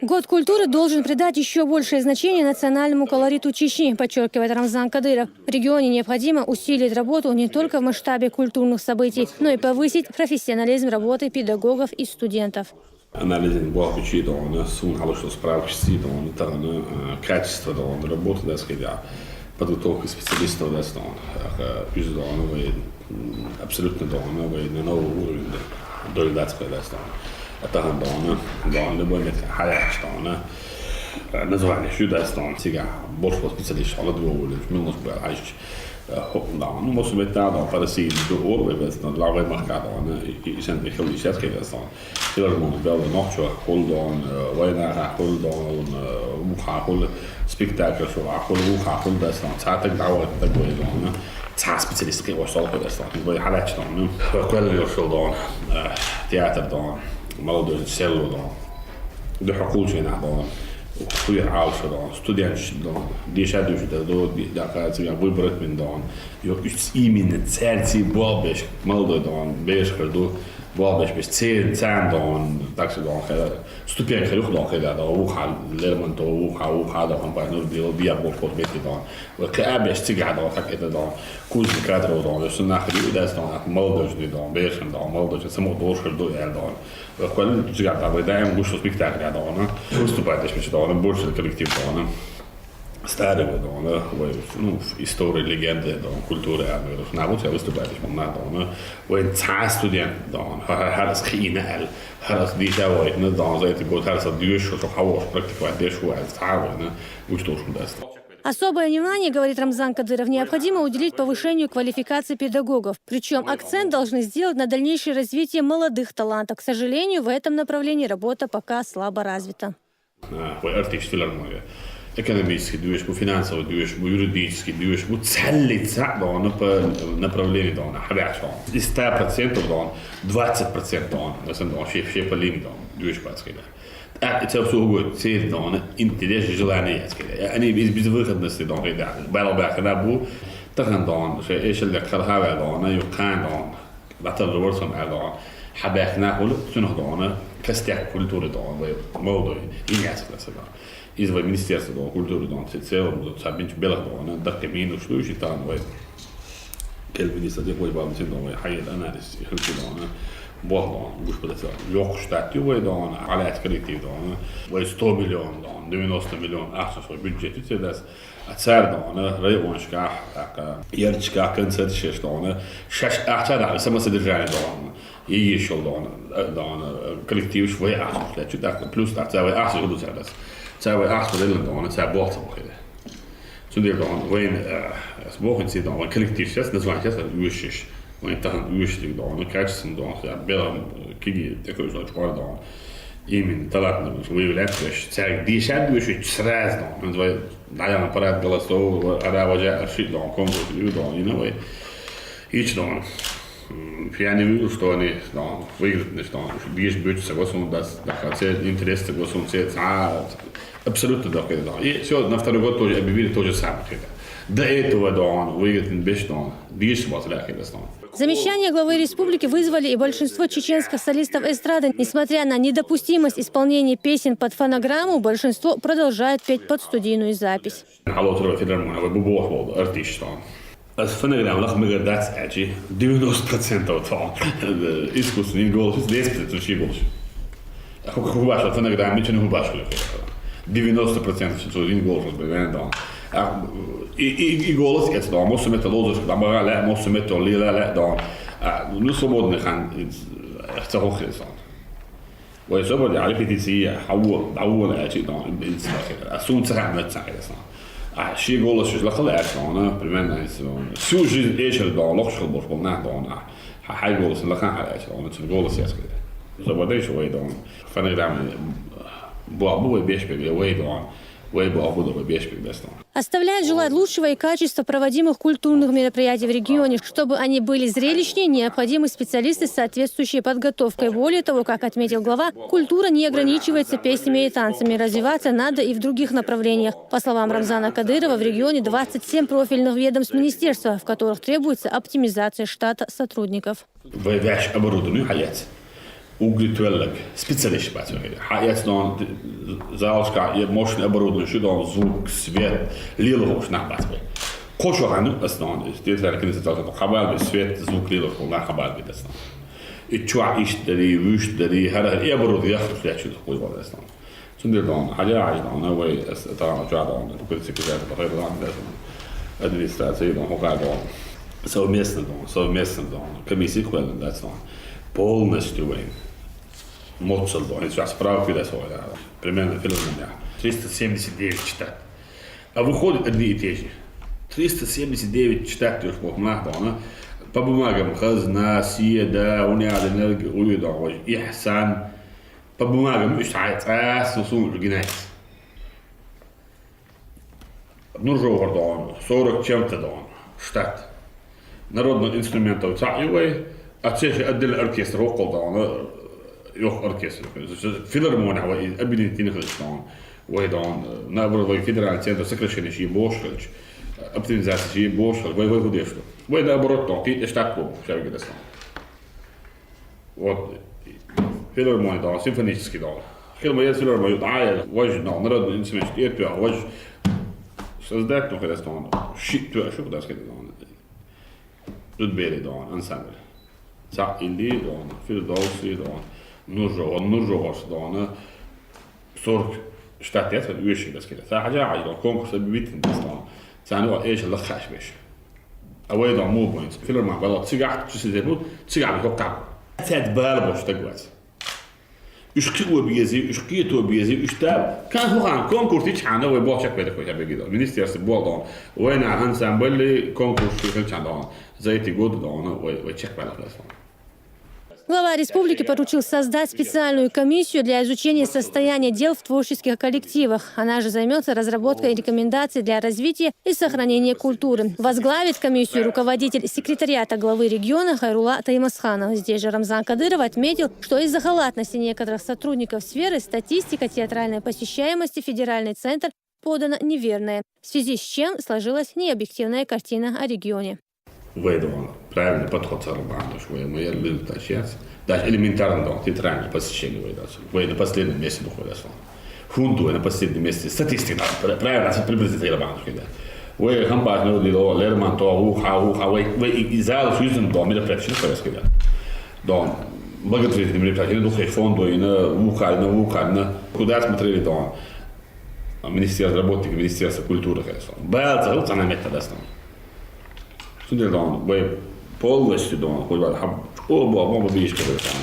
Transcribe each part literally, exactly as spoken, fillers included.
Год культуры должен придать еще большее значение национальному колориту Чечни, подчеркивает Рамзан Кадыров. В регионе необходимо усилить работу не только в масштабе культурных событий, но и повысить профессионализм работы педагогов и студентов. Анализин бохучи дона, сун халуш справочси дона, тана качество дона работы да скида, подготовка специалистов да стон, из дона вы абсолютно дона вы на новый уровень да, дольдатская да стон. А тана дона, дона любой нет хаяч дона, название сюда стон, сига больше специалист, а ладволи, минус был, а ещё. Дона, ну, может быть, надо по России до Орвы, главы Махкадона, и сен их лишь я скажу стон. Филармон бел ночо хулдон, война хулдон, уха хул, спектакль шо хул, уха хул да стон. Цатак давай такой дона. Ца специалист ки ошол да стон. Вы халач дона. Квел шо дон. Театр дон. Молодой село дон. Да хакул чена дон. Хуй алша дон. Студент дон. Диша душ да до да ка циган выбрать мин дон. Ё именно церци болбеш. Молодой дон. Беш херду. Болбеш беш цен цан дон. Так что дон хера. Ступень херюх дон хера дон. Уха Лермонтов, уха, уха дон. Компания ну дело биа бо кот мети дон. Вы кабеш цига дон, как это дон. Кузни кадров дон. Что нахуй да дон. Молодой дон. Бешен дон. Молодой. Само дошер до я дон. Квалин цига да. Вы даем гушу спектакля дон. Выступать еще дон. Больше коллектив дон. Старый дона, вы, ну, история, легенды дона, культура, я говорю, на вот я выступать еще на дона, вы ца студент дона, харас хина эл, харас диша вой, на дона, за эти год харас дюш, что хавош практиковать деш вой, ца вой, на, уж то шум даст. Особое внимание, говорит Рамзан Кадыров, необходимо уделить повышению квалификации педагогов. Причем акцент должны сделать на дальнейшее развитие молодых талантов. К сожалению, в этом направлении работа пока слабо развита. Вы артист филармония. Экономический дуэш, бу финансовый дуэш, бу юридический дуэш, бу целый ца дона по направлению дона, хабяхшон. Из ста процентов дона, двадцать процентов дона, на самом деле, шеф, шеф по линии дона, дуэш пацкий да. А это все угодит, цель дона, интерес, желание я скажу. Они без безвыходности дона, да, балбах, да, бу, тахан дона, шеф, эшелек, хархавя дона, юкан дона. Батал Робертсон ардон. Хабехна хул сунух дона, костяк культуры дона, вы молодой, и не асхласа дона. Из вы министерство дона, культуры дона, целом дона, сабинч белых дона, дакка минус шлюши там, вы. Кел министр де хой бабы син дона, вы хайет анализ, хилки дона. Бог дона, гуш подаса. Лёк штат ю вы дона, алят коллектив дона. Вы сто миллион дона, девяносто миллион ахса свой бюджет и цедас. А цар дона, райончка, ака, ярчка, концерт шеш дона, шаш ахча да, самосодержание дона. И ещё дона, дона, коллектив швой ахча, чуть так, плюс так, цар ахча буду цар дас. Цар ахча дона, цар бог цар бог. Сюндир дона, вен, с богом си дона, коллектив сейчас, название сейчас, вышиш. Вен тахан вышиш дона, качество дона, белом, киги, такой же очкор дона. Именно талантливый выявлять, то есть царь десять души сразу, он твой, наверное, парад голосов, ара вожа ошиб дон, конкурс ю дон, и новый. Ич дон. Я не вижу, что они дон, выиграют, значит, дон. Бьешь бьют с его сун даст, да, хотя интерес с его сун, а абсолютно дохуй дон. И все, на второй год тоже объявили то же самое. До этого дон, выиграть беш дон, бьешь вот ляхи дон. Замечания главы республики вызвали и большинство чеченских солистов эстрады. Несмотря на недопустимость исполнения песен под фонограмму, большинство продолжает петь под студийную запись. Хало тура филармония, вы бубох болду, артист дон. Аз фонограмма лах мега дац ачи, девяносто процентов дон. Искусственный голос, десять процентов чей голос. Хубаш фонограмма, ничего не хубаш. Девяносто процентов чей голос, блин, дон. И, и, и голос это дон, мосу мета лозер, да, мага ле, мосу мета лила ле, дон. Ну, свободный хан, это охи дон. Вы собрали, а репетиция, хаву, хаву ле, чей дон, бенц. А сун цаха мет цаха дон. А ши голос ши лахала дон, примерно, всю жизнь эшер дон, лох шхал бош болна дон. А хай голос лахан хай дон, цун голос я скажу. Собрали шо вы дон. Фонограмма, бу, бу, беш, беш, вы дон. Вы бу, бу, беш, беш, дон. Оставляет желать лучшего и качества проводимых культурных мероприятий в регионе. Чтобы они были зрелищнее, необходимы специалисты с соответствующей подготовкой. Более того, как отметил глава, культура не ограничивается песнями и танцами. Развиваться надо и в других направлениях. По словам Рамзана Кадырова, в регионе двадцать семь профильных ведомств министерства, в которых требуется оптимизация штата сотрудников. Вы ваш оборудование, хаять. Угли тоьллаг, специалист бац вай. Хьаэцна дон залашка, е мощный оборудование шу дон, звук, свет, лела хӀуш нах бац вай. Кхо шо хьану ас дон, театральный кинотеатр, хабар бе свет, звук, лела хӀуш нах хабар бе дас дон. И чуа ишт дари, вуьшт дари, хара и оборудование яхаш лячу хуй вал дас дон. Цундер дон, хьаджа хьаджа дон, вай ас тагам чуа дон, курси кузар, бахай дон, дас дон. Администрация дон, хука дон. Совместно дон, совместно дон. Комиссия хуй дас дон. Полностью вай. Моцал бо, они сейчас справки да свой, да. Примерно филармония. Триста семьдесят девять штат. А выходит одни и те же. Триста семьдесят девять штат, ты уж плохо нах дона. По бумагам хазна, сия, да, униал энерги, уйдо, ой, ихсан. По бумагам уж цас, сусун, гинайс. Нуржовгар дон, сорок чем-то дон, штат. Народных инструментов цаӀ ю вай, а цехи отдельный оркестр оккол дон, йох оркестр. Филармония вай объединить дин хилч дон. Вай дон, наоборот, вай федеральный центр сокращения ши бошхалч, оптимизация ши бошхалч, вай вай худешло. Вай наоборот дон, кит штат бо, шаргидасан. Вот, филармония дон, симфонический дон. Хилма я филармония, а я вай дон, народный инструмент, я пиа вай создать, ну, хедас дон. Ши, ту, ши, куда сказать дон. Тут бери дон, ансамбль. ЦаӀ илли дон, Фирдовси дон, Нуржо, он Нуржо горс дон. Сорок штат я, уьши дас кида. Са хьаджа хьаджа дон, конкурс объявить дас дон. Цану эш лахаш беш. А вай дон му бон. Филармон бала цигахт чуси дебу, цигахт хоккам. Цет бал бош тагвац. Уж кио бези, уж кието бези, уж та. Кан хухан конкурс ич хана вай бо чек беда кой беги дон. Министерство бо дон. Вай на ансамбль конкурс хил чан дон. За эти годы дон, вай, вай чек бала дас дон. Глава республики поручил создать специальную комиссию для изучения состояния дел в творческих коллективах. Она же займется разработкой рекомендаций для развития и сохранения культуры. Возглавит комиссию руководитель секретариата главы региона Хайрула Таймасханов. Здесь же Рамзан Кадыров отметил, что из-за халатности некоторых сотрудников сферы статистика театральной посещаемости федеральный центр подана неверная, в связи с чем сложилась необъективная картина о регионе. Вай дон, правильный подход сару бандуш, вай мы я лил тащец. Даже элементарно дон, театральное посещение вай дас. Вай на последнем месте духой дас. Хунду вай на последнем месте. Статистика, да, пра-, правильно, аса приблизительно бандуш, да. Вай хамбаш ну дило, Лермонтов, уха, уха, вай, вай и, и зал сюзен дон, мероприятие, что я сказал. Дон, благотворительный мероприятие, духе фонду, и на ухарь, на ухарь, на. Куда смотрели дон? Министерство, работники Министерства культуры, конечно. Бал цару цана метта дас дон. Сунде дон, вай полностью дон, хоть бал хаб, о, бо, бо, бо, биш, конечно.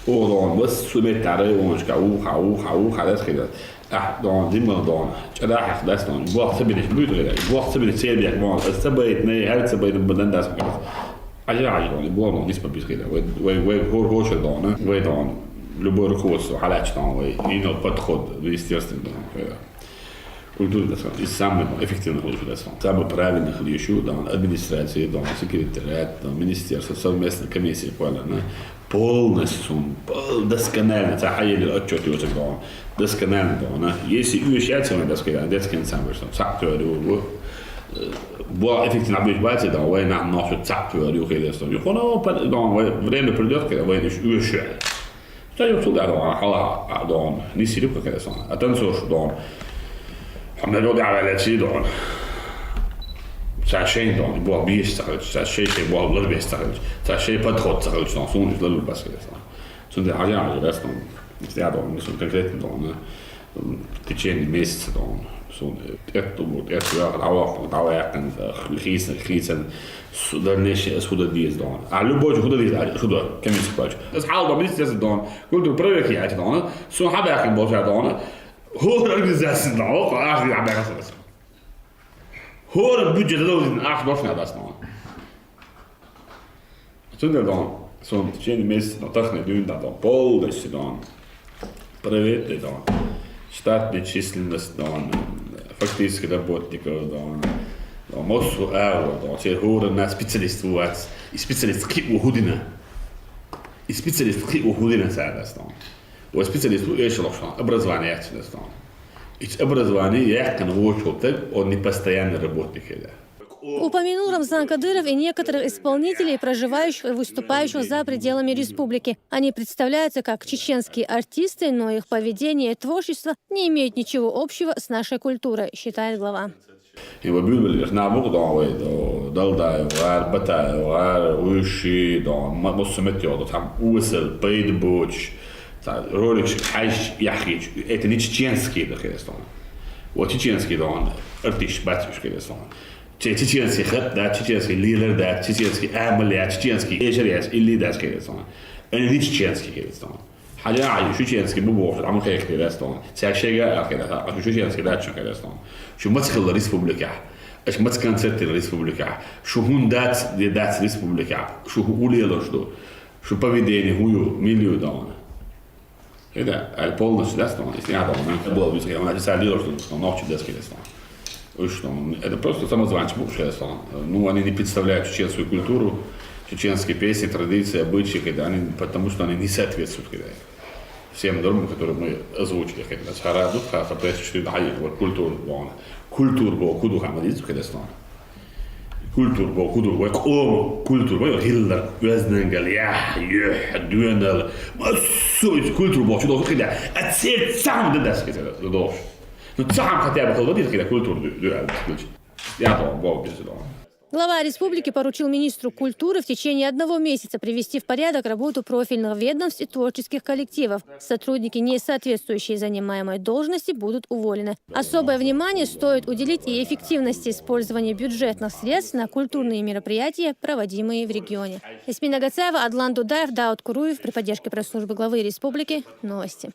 О, дон, вас сумет тары, оншка, уха, уха, уха, дас хида. А, дон, димма дон, чада хах дас дон, бо, сабиниш, будет, бо, сабиниш, сельбек, бо, сабит, не, хар сабит, бо, дан дас, конечно. Ажа, ажа дон, бо, дон, ниспа биш, конечно. Вай, вай, вай, хор, хор, дон, вай, дон, любой руководство, халач, дон, вай, ино подход, министерство, дон, вай. Культура, так сказать, из самых эффективных лучше, так сказать. Самый правильный хлешу, да, он администрации, да, он секретариат, да, министерство, совместная комиссия, понял, да? Полностью, пол-, досконально, ца хайли отчет его, да, он досконально, да, он, а? Если уезжать, он, так сказать, детский ансамбль, что ца теорию, вот, э, была эффективно объезжать, да, война, но что ца теорию, хелестон. И хоно, да, он, время придёт, когда война уезжает. Та ю цугар дон, хала дон, ниси рюка кеда сон. А танцор дон. Хамна рода авалачи дон. Са шейн дон, бо биш сахалч, са шей шей бо лор биш сахалч, са шей подход сахалч дон, сун лор бас кеда сон. Сунде хажа хажа дас дон. Истя дон, сун конкретно дон. В течение месяца дон. Сун, это вот, это я, давай, давай, хисан, хисан. Дальнейшее из худа диз дон. А любой худа диз, а худа, комиссия плачу. Из хал дон, министерство дон, культура проверки я дон, сун хабаки болча дон, хор организация дон, ах, я бегас. Хор бюджет дон, ах, дош на дас дон. Сун дон, сун в течение месяца, но так не дюн дон, полностью дон. Проверьте, да. Штатная численность, да, фактических работников, да, да, мосу эвро, да, те гуры на специалист у вас, и специалист ки у худина. И специалист ки у худина царас, да. У специалист у эшелок, да, образование яц, да. И образование я, как оно вошел, так он не постоянный работник, да. Упомянул Рамзан Кадыров и некоторых исполнителей, проживающих и выступающих за пределами республики. Они представляются как чеченские артисты, но их поведение и творчество не имеют ничего общего с нашей культурой, считает глава. Ва билбилира набугъ дон вай до Далдаев гъар, Батаев гъар, уйши дон, массу меттио до, там уэсэл, пайда боч, та ролик ши хьаж яхич, это не чеченский до херестон. Вот чеченский дон, артист бац уж херестон. Че чеченский хат да, чеченский лилер да, чеченский амал я, чеченский эшер я, или да херестон. Они не чеченский херестон. Хьажа, хьажа, чеченский бу бохуш, амма хехкий дастон. Цяг шега а хеда, а шу чеченский датчун хедастон. Шу мац хилла республика. Аш мац концерт республика. Шу хун дац, де дац республика. Шу ху улелаш ду. Шу поведение хую, милю дон. Хеда, аль полностью дастон. Если я дон, это было бы, я на десалило, что дон, ночью дас хедастон. Уж дон. Это просто самозванцы бу хедастон. Ну, они не представляют чеченскую культуру, чеченские песни, традиции, обычаи, когда они, потому что они не соответствуют, когда всем нормам, которые мы озвучили, когда нас харадут, ха, соответствует, да, и вот культура, вон. Культура, бо, куду хамадиз, хедастон. Культура, бо, куду, бо, ком, культура, бо, хиллер, везненгел, я, ё, дуэнел, массу, культура, бо, чудо, хеда, а цель сам да дас, хеда, да, дос. Ну, сам хотя бы, хеда, культура, ду, ду, ду, ду, я, бо, бо, без этого. Глава республики поручил министру культуры в течение одного месяца привести в порядок работу профильных ведомств и творческих коллективов. Сотрудники, не соответствующие занимаемой должности, будут уволены. Особое внимание стоит уделить и эффективности использования бюджетных средств на культурные мероприятия, проводимые в регионе. Эсмина Гацаева, Адлан Дудаев, Дауд Куруев при поддержке пресс-службы главы республики. Новости.